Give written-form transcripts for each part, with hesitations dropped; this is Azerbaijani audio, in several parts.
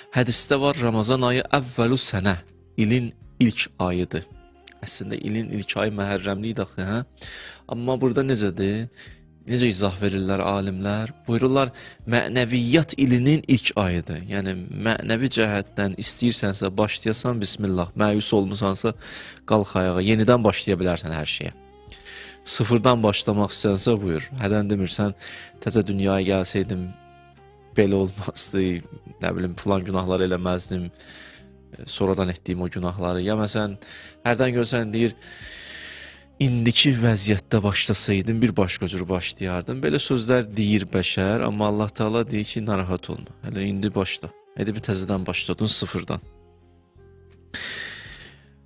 Hədisdə var, Ramazan ayı əvvəlu sənə, ilin ilk ayıdır. Əslində ilin ilk ayı Məhərrəmli idi axı, hə? Amma burada necədir? Necə izah verirlər alimlər? Buyururlar, mənəviyyat ilinin ilk ayıdır. Yəni, mənəvi cəhətdən istəyirsənsə başlayasan, bismillah, məyus olmusansa qalx ayağa, yenidən başlaya bilərsən hər şeyə. Sıfırdan başlamaq istəyənsə buyur. Hərdən demirsən, təzə dünyaya gəlsəydim, belə olmazdı, nə bilim, filan günahlar eləməzdim, sonradan etdiyim o günahları. Ya məsələn, hərdən görsən deyir, indiki vəziyyətdə başlasaydım, bir başqa cür başlayardım. Belə sözlər deyir bəşər, amma Allah Teala deyir ki, narahat olma. Hələ indi başla. Hələ bir təzədən başladın, sıfırdan.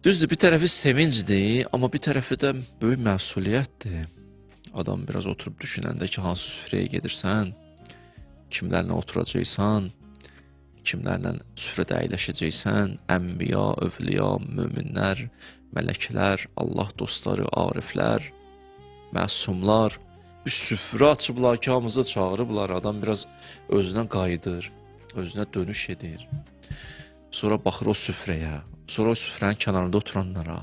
Düzdür, bir tərəfi sevincdir, amma bir tərəfi də böyük məsuliyyətdir. Adam biraz oturub düşünəndə ki, hansı süfrəyə gedirsən, kimlərlə oturacaqsan, kimlərlə süfrədə əyləşəcəksən, ənbiya, övliya, möminlər, mələklər, Allah dostları, ariflər, məsumlar bir süfrə açıblar ki, hamımızı çağırıblar. Adam biraz özünə qayıdır, özünə dönüş edir. Sonra baxır o süfrəyə, sonra o süfrənin kənarında oturanlara.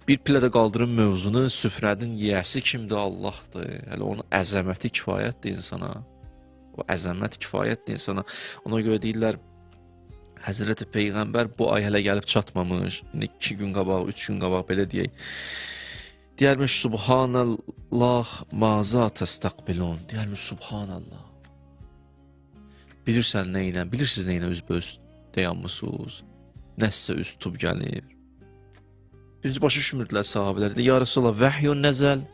Bir pilə də qaldırın mövzunu, süfrənin yiyəsi kimdir? Allahdır. Hələ onun əzəməti kifayətdir insana. O əzəmət kifayətdir insana. Ona görə deyirlər, Həzrəti Peyğəmbər bu ay hələ gəlib çatmamış. İndi 2 gün qabaq, 3 gün qabaq belə deyək. Deyərmiş, Subhanallah maza təstəqbilun. Deyərmiş, Subhanallah. Bilirsən nə ilə, bilirsiniz nə ilə üzbəüz dayanmısınız? Nəsə üz tutub gəlir. Birinci başa düşmürdülər sahabələr. Ya Resulallah, vəhyun nəzəl.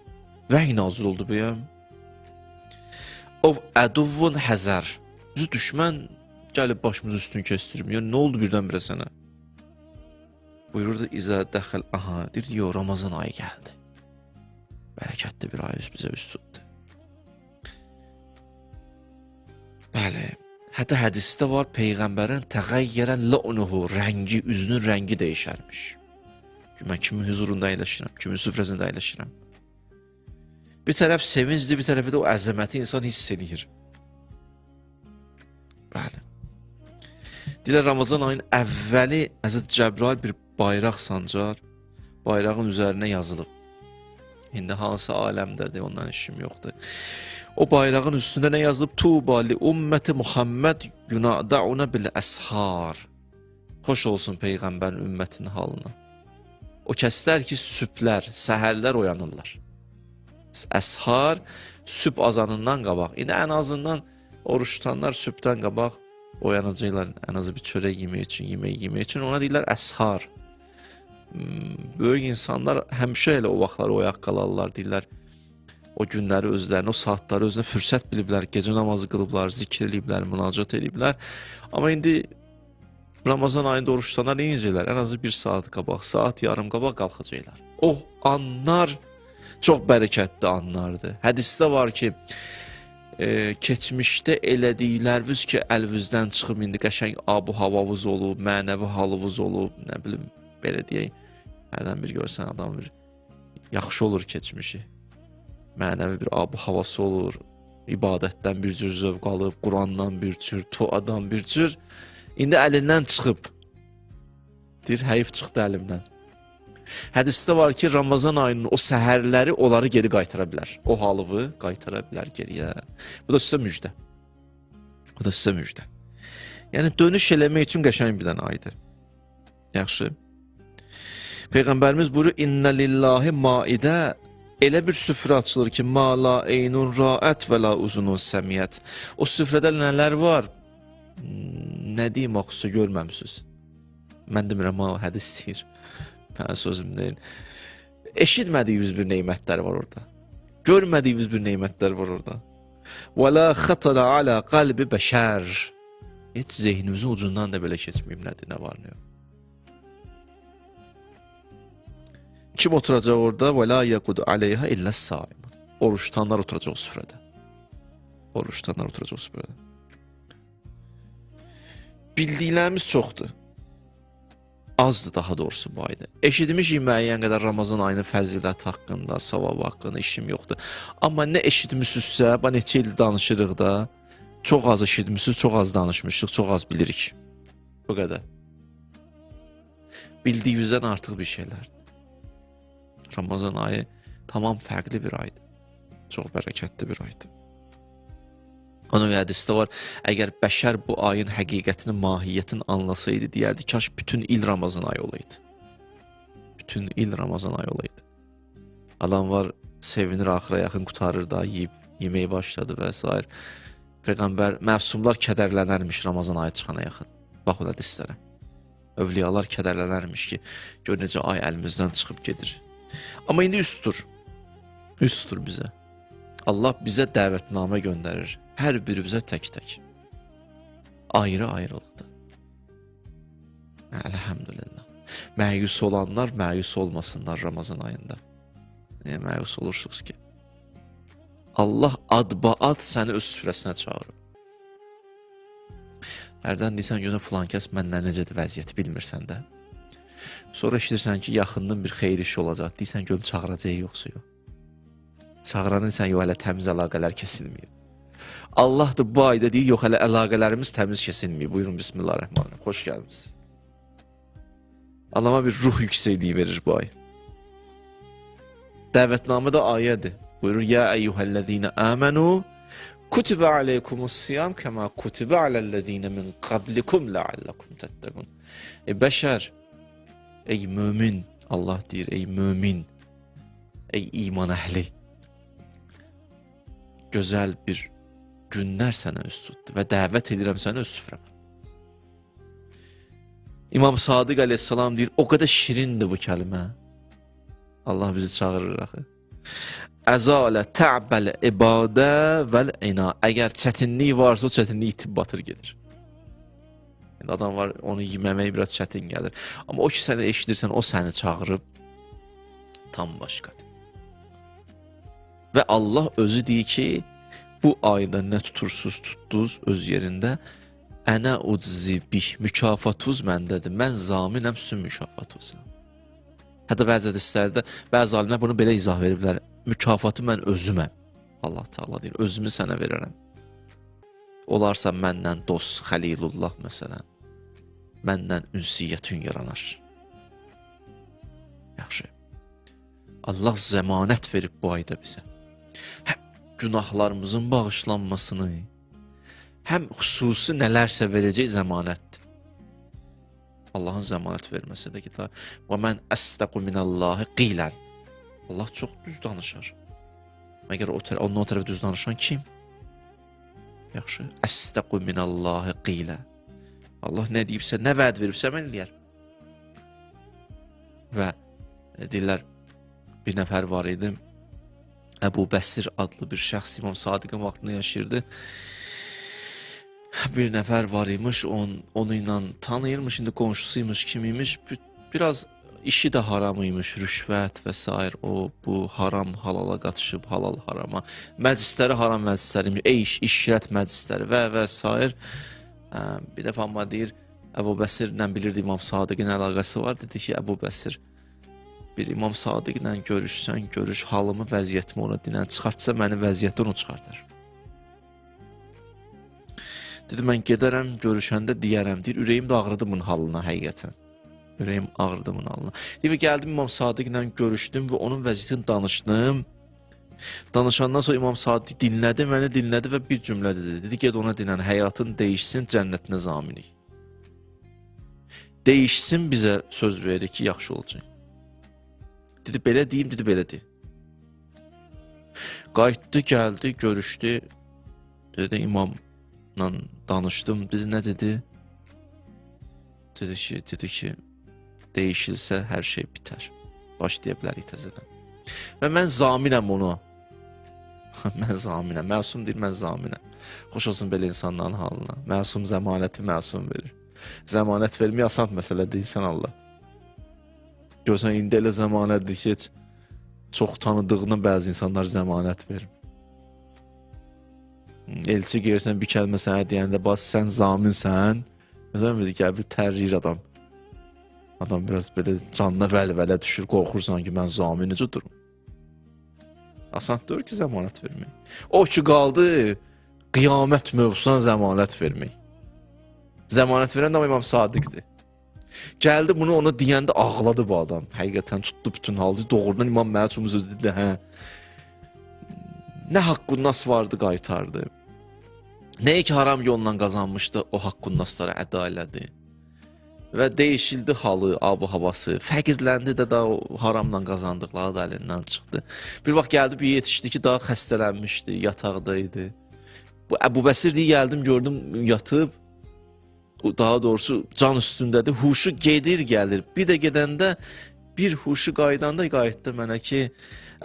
Vəhy nazil oldu bəyəm. Ov əduvvun həzər. Bizi düşmən gəlib başımızın üstünü kestirmiyor. Nə oldu birdən-birə sənə? Buyururdu, İzə dəxəl. Aha, deyirdi, yox, Ramazan ayı gəldi. Bərəkətli bir ay bizə üst tutdu. Bəli, hətta hədisdə var, Peyğəmbərin təğəyyərən ləunuhu, rəngi, üzünün rəngi dəyişərmiş. Mən kimin hüzurunda əyləşirəm, kimin süfrəsində əyləşirəm. Bir tərəf sevincdir, bir tərəfi də o əzəməti insan hiss eləyir. Bəli. Deyirlər, Ramazan ayının əvvəli Həzrət Cəbrail bir bayraq sancar, bayrağın üzərinə yazılıb. İndi hansı aləmdədir, ondan işim yoxdur. O bayrağın üstündə nə yazılıb? Tuba li ümməti Muhammed yunadauna bil əshar. Xoş olsun Peyğəmbərin ümmətinin halına. O kəslər ki, sübhlər, səhərlər oyanırlar. Əshar sübh azanından qabaq. İndi ən azından oruç tutanlar sübhdən qabaq oyanacaqlar. Ən azı bir çörək yemək üçün, yemək yemək üçün. Ona deyirlər əshar. Böyük insanlar həmişə elə o vaxtlar oyaq qalarlar, deyirlər. O günləri özlərinə, o saatları özünə fürsət biliblər, gecə namazı qılıblar, zikr eləyiblər, münacat eləyiblər. Amma indi Ramazan ayında oruç tutanlar nə edəcəklər? Ən azı bir saat qabaq, saat yarım qabaq qalxacaqlar. O anlar çox bərəkətli anlardır. Hədisdə var ki, keçmişdə elədikləriniz ki, əlinizdən çıxıb indi qəşəng abu havavız olub, mənəvi halınız olub, nə bilim, belə deyək, hərdən bir görsən adam bir yaxşı olur keçmişi. Mənəvi bir abu havası olur, ibadətdən bir cür zövq alıb, Qurandan bir cür, duadan bir cür. İndi əlindən çıxıb, deyir, həyif çıxdı əlimdən. Hədisdə var ki, Ramazan ayının o səhərləri onları geri qaytara bilər. O halıvı qaytara bilər geriyə. Bu da sizə müjdə. Bu da sizə müjdə. Yəni, dönüş eləmək üçün qəşəng bir dənə aydır. Yaxşı. Peyğəmbərimiz buyurur, İnnə lillahi maidə elə bir süfrə açılır ki, ma la eynun raət və la uzunun səmiyyət. O süfrədə nələr var? Nə deyim, axısı görməmişsiniz. Mən demirəm, ha, hədis deyir. Mən sözüm deyil. Eşitmədiyiniz bir neymətlər var orada. Görmədiyiniz bir neymətlər var orada. Və la xatara alə qalbi bəşər. Heç zehnimizin ucundan da belə keçməyim nədir, nə var, nə yox. Kim oturacaq orada? Və la yəqudu aleyhə illə saimun. Oruç tutanlar oturacaq o süfrədə. Oruç tutanlar oturacaq o süfrədə. Bildiklərimiz çoxdur. Azdır daha doğrusu bu ayda. Eşitmişik müəyyən qədər Ramazan ayının fəziləti haqqında, savabı haqqında işim yoxdur. Amma nə eşitmişsizsə, bax neçə il danışırıq da, Çox az eşitmişsiniz, çox az danışmışıq, çox az bilirik. Bu qədər. Bildiyimizdən artıq bir şeylərdir. Ramazan ayı tamam fərqli bir aydır. Çox bərəkətli bir aydır. Onun hədisdə var, əgər bəşər bu ayın həqiqətini, mahiyyətini anlasaydı, deyərdi, kaş bütün il Ramazan ayı olaydı. Bütün il Ramazan ayı olaydı. Adam var, sevinir, axıra yaxın qurtarır da, yeyib, yeməyə başladı və s. Peyğəmbər, məsumlar kədərlənərmiş Ramazan ayı çıxana yaxın. Bax o hədislərə. Övliyalar kədərlənərmiş ki, gör necə ay əlimizdən çıxıb gedir. Amma indi üst tutur. Üst tutur bizə. Allah bizə dəvətnamə göndərir. Hər birimizə tək-tək. Ayrı-ayrılıqda. Elhamdülillah. Məyus olanlar məyus olmasınlar Ramazan ayında. Niyə məyus olursunuz ki? Allah adba-ad səni öz süfrəsinə çağırır. Hərdən deyirsən, görürsən filan kəs məndən necədir vəziyyəti bilmirsən də. Sonra eşidirsən ki, yaxından bir xeyir işi olacaq. Deyirsən, görüm çağıracaq yoxsa yox. Çağıranın sən yox, hələ təmiz əlaqələr kesilməyib. Allah da bu ayda deyir, yox, hələ əlaqələrimiz təmiz kesilməyib. Buyurun, Bismillahirrahmanirrahim. Xoş gəlmisiniz. Adama bir ruh yüksəkliyi verir bu ay. Dəvətnamə də ayədir. Buyurur, ya eyyuhəl-ləzīnə əmənu kutibə aleykumus-siyam kəma kutibə aləl-ləzīnə min qablikum ləalləkum təttəqun. Ey bəşər, ey mömin, Allah deyir, ey mömin, ey iman əhli, gözəl bir günlər sənə üst tutdu və dəvət edirəm səni öz süfrəmə. İmam Sadiq əleyhissalam deyir, o qədər şirindir bu kəlmə. Allah bizi çağırır axı. Əzalə tə'bəl ibadə vəl ina. Əgər çətinlik varsa, o çətinlik itib batır gedir. Yəni, adam var, onu yeməmək biraz çətin gəlir. Amma o ki səni eşidirsən, o səni çağırıb tam başqadır. Və Allah özü deyir ki, bu ayda nə tutursuz tutdunuz öz yerində, ənə uczi bih, mükafatuz məndədir, mən zaminəm sizin mükafatuzam. Hətta bəzi hədislərdə, bəzi alimlər bunu belə izah veriblər, mükafatı mən özüməm. Allah Teala deyir, özümü sənə verərəm. Olarsa məndən dost, Xəlilullah məsələn, məndən ünsiyyətin yaranar. Yaxşı. Allah zəmanət verib bu ayda bizə. Həm günahlarımızın bağışlanmasını, həm xüsusi nələrsə verəcək zəmanətdir. Allahın zəmanət verməsi də ki, və mən əstəqu minəllahi qilən. Allah çox düz danışar. Məgər ondan o tərəfə düz danışan kim? Yaxşı. Əstəqu minəllahi qilə. Allah nə deyibsə, nə vəd veribsə, mən eləyər. Və deyirlər, bir nəfər var idi, Əbu Bəsir adlı bir şəxs İmam Sadiqin vaxtında yaşayırdı. Bir nəfər var imiş, onu ilə tanıyırmış, indi qonşusuymuş, kim imiş, biraz işi də haram imiş, rüşvət və s. O, bu haram halala qatışıb, halal harama, məclisləri haram məclisləri imiş, eyş, işrət məclisləri və s. Bir dəfə amma deyir, Əbu Bəsirlə bilirdi İmam Sadiqin əlaqəsi var, dedi ki, Əbu Bəsir, bir İmam Sadiqlə görüşsən, görüş, halımı, vəziyyətimi ona dinən, çıxartsa məni vəziyyətdə onu çıxardar. Dedi, mən gedərəm, görüşəndə deyərəm, deyir, ürəyim də ağrıdı bunun halına həqiqətən. Ürəyim ağrıdı bunun halına. Deyir, gəldim İmam Sadiqlə görüşdüm və onun vəziyyətini danışdım. Danışandan sonra İmam Sadiq dinlədi, məni dinlədi və bir cümlə dedi. Dedi, ged ona dinən, həyatın dəyişsin, cənnətinə zaminik. Dəyişsin bizə söz verir ki, yaxşı olacaq. Dedi, belə deyim, dedi, belə deyim. Qayıtdı, gəldi, görüşdü. Dedi, imamla danışdım. Dedi, nə dedi? Dedi ki, dəyişilsə hər şey bitər. Başlaya bilərik təzədən. Və mən zaminəm ona. Mən zaminəm. Məsum deyir, mən zaminəm. Xoş olsun belə insanların halına. Məsum zəmanəti məsum verir. Zəmanət vermək asan məsələ deyilsən Allah. Görsən, indi elə zəmanətdir ki, heç çox tanıdığına bəzi insanlar zəmanət verir. Elçi gəlirsən, bir kəlmə sənə deyəndə, bax, sən zaminsən. Məsələn, bir gəl, bir tərləyir adam. Adam biraz belə canına vəl-vələ düşür, qorxursan ki, mən zamin necə durum? Asan deyir ki, zəmanət vermək. O ki, qaldı, Qiyamət mövzusuna zəmanət vermək. Zəmanət verən də İmam Sadiqdir. Gəldi bunu ona deyəndə ağladı bu adam. Həqiqətən tutdu bütün halı. Doğrudan İmam Məsum sözü dedi, hə. Nə haqqun-nas vardı qaytardı. Nəyi ki haram yolla qazanmışdı, o haqqun-nasları əda elədi. Və dəyişildi halı, abu havası. Fəqirləndi də daha o haramla qazandıqları da əlindən çıxdı. Bir vaxt gəldi, bir yetişdi ki, daha xəstələnmişdi, yataqda idi. Bu Əbu Bəsir deyə gəldim, gördüm yatıb. Daha doğrusu can üstündədir. Huşu gedir, gəlir. Bir də gedəndə, bir huşu qayıdanda qayıtdı mənə ki,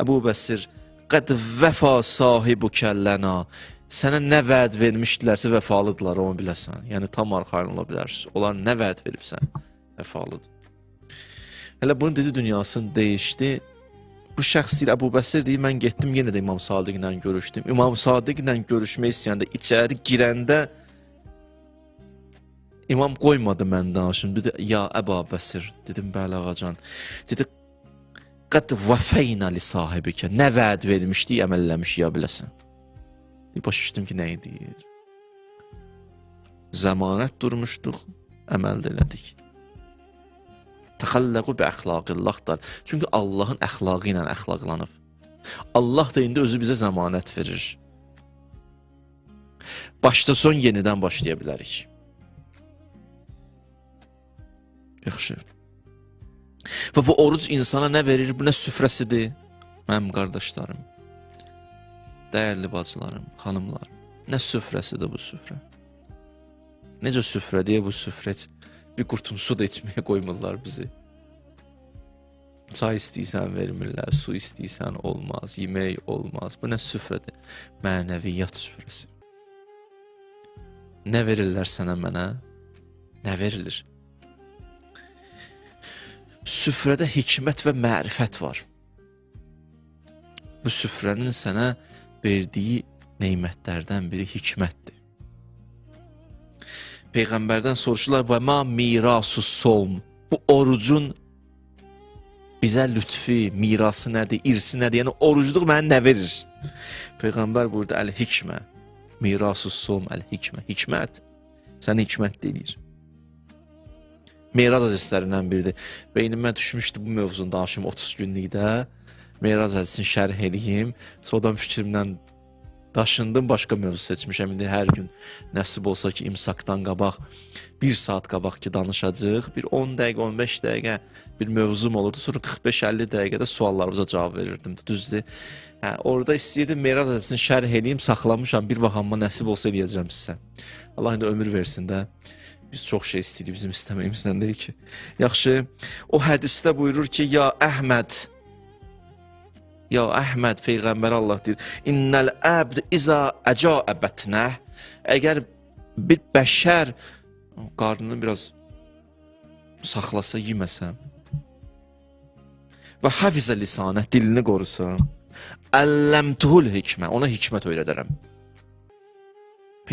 Əbu Bəsir, qəd vəfa sahibu kəllənə. Sənə nə vəd vermişdilərsə vəfalıdırlar, onu biləsən. Yəni tam arxayın ola bilərsən. Onlar nə vəd veribsən, vəfalıdır. Hələ bunu dedi, dünyasını dəyişdi. Bu şəxs deyir, Əbu Bəsir deyir, mən getdim yenə də İmam Sadiqlə görüşdüm. İmam Sadiqlə görüşmək istəyəndə, içəri girəndə İmam qoymadı mən danışım. Dedi, ya Əba Bəsir. Dedim, bəli ağacan. Dedi, qəd vəfəyna li sahibikə. Nə vəd vermişdik, əməl eləmiş, ya biləsən. Başa düşdüm ki, nəyi deyir. Zəmanət durmuşduq, əməl də elədik. Təxəlləqu bi əxlaqillahdır. Çünki Allahın əxlaqı ilə əxlaqlanıb. Allah da indi özü bizə zəmanət verir. Başda son yenidən başlaya bilərik. Yaxşı. Və bu oruc insana nə verir? Bu nə süfrəsidir? Mənim qardaşlarım, dəyərli bacılarım, xanımlar, nə süfrəsidir bu süfrə? Necə süfrə deyə bu süfrə heç bir qurtum su da içməyə qoymurlar bizi. Çay istəyirsən vermirlər, su istəyirsən olmaz, yemək olmaz. Bu nə süfrədir? Mənəviyyat süfrəsi. Nə verirlər sənə mənə? Nə verilir? Süfrədə hikmət və mərifət var. Bu süfrənin sənə verdiyi neymətlərdən biri hikmətdir. Peyğəmbərdən soruşurlar, və ma mirasu sovm. Bu orucun bizə lütfi, mirası nədir, irsi nədir? Yəni orucluq mənə nə verir? Peyğəmbər buyurdu, əl-hikmə. Mirasu sovm əl-hikmə. Hikmət. Səni hikmət deyir. Meyrac hədislərindən biridir. Beynimə düşmüşdü bu mövzunu danışım 30 günlükdə. Meyrac hədisini şərh eləyim. Sonradan fikrimdən daşındım, başqa mövzu seçmişəm. İndi hər gün nəsib olsa ki, imsakdan qabaq, bir saat qabaq ki danışacaq. Bir 10 dəqiqə, 15 dəqiqə bir mövzum olurdu. Sonra 45-50 dəqiqədə suallarımıza cavab verirdim. Düzdür. Hə, orada istəyirdim Meyrac hədisini şərh eləyim, saxlamışam. Bir vaxt amma nəsib olsa eləyəcəm sizə. Allah indi ömür versin də. Biz çox şey istəyirik, bizim istəməyimizdən deyil ki. Yaxşı, o hədisdə buyurur ki, ya Əhməd, ya Əhməd, Peyğəmbər Allah deyir, İnnəl əbd izə əcəə bətnəh. Əgər bir bəşər qarnını biraz saxlasa, yeməsə və həfizə lisanə, dilini qorusa, əlləmtuhul hikmə, ona hikmət öyrədərəm.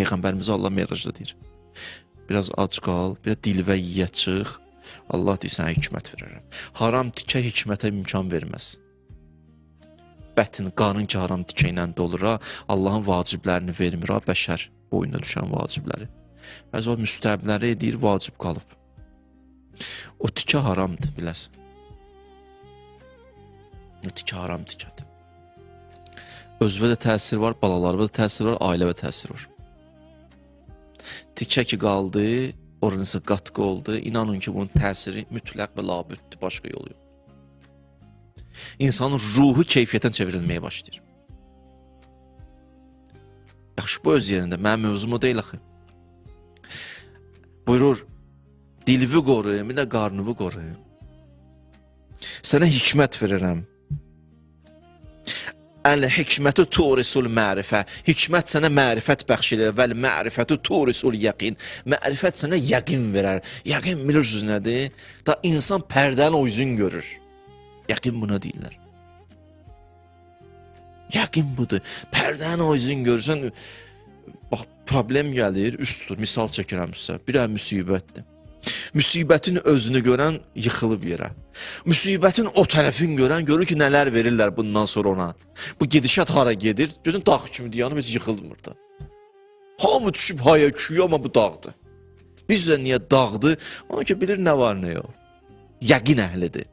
Peyğəmbərimiz Allah Meracda deyir. Biraz ac qal, biraz dilvə yiyə çıx. Allah deyir, sənə hikmət verərəm. Haram tikə hikmətə imkan verməz. Bətin, qarın ki, haram tikə ilə dolur, Allahın vaciblərini vermir, bəşər boynuna düşən vacibləri. Bəzi o müstəhəbləri edir, vacib qalıb. O tikə haramdır, biləsən. O tikə haram tikədir. Özvə də təsir var, balalarına da təsir var, ailəvə təsir var. Tikə ki qaldı, oranısa qatqı oldu. İnanın ki, bunun təsiri mütləq və labüddür, başqa yolu yox. İnsanın ruhu keyfiyyətdən çevrilməyə başlayır. Yaxşı, bu öz yerində, mənim mövzum o deyil axı. Buyurur, dilvi qoruyum, bir də qarnıvı qoruyum. Sənə hikmət verirəm. Əl-hikmətu turisul mərifə. Hikmət sənə mərifət bəxş edir. Vəl mərifətu turisul yəqin. Mərifət sənə yəqin verər. Yəqin bilirsiniz nədir? Da insan pərdənin o üzün görür. Yəqin buna deyirlər. Yəqin budur. Pərdənin o üzün görürsən, bax, problem gəlir, üst tutur. Misal çəkirəm sizə. Bir dənə müsibətdir. Müsibətin özünü görən yıxılıb yerə. Müsibətin o tərəfini görən görür ki, nələr verirlər bundan sonra ona. Bu gedişat hara gedir? Gözün dağ kimi dayanıb heç yıxılmır da. Hamı düşüb haya küyə, amma bu dağdır. Biz də niyə dağdır? Ona ki bilir nə var, nə yox. Yəqin əhlidir.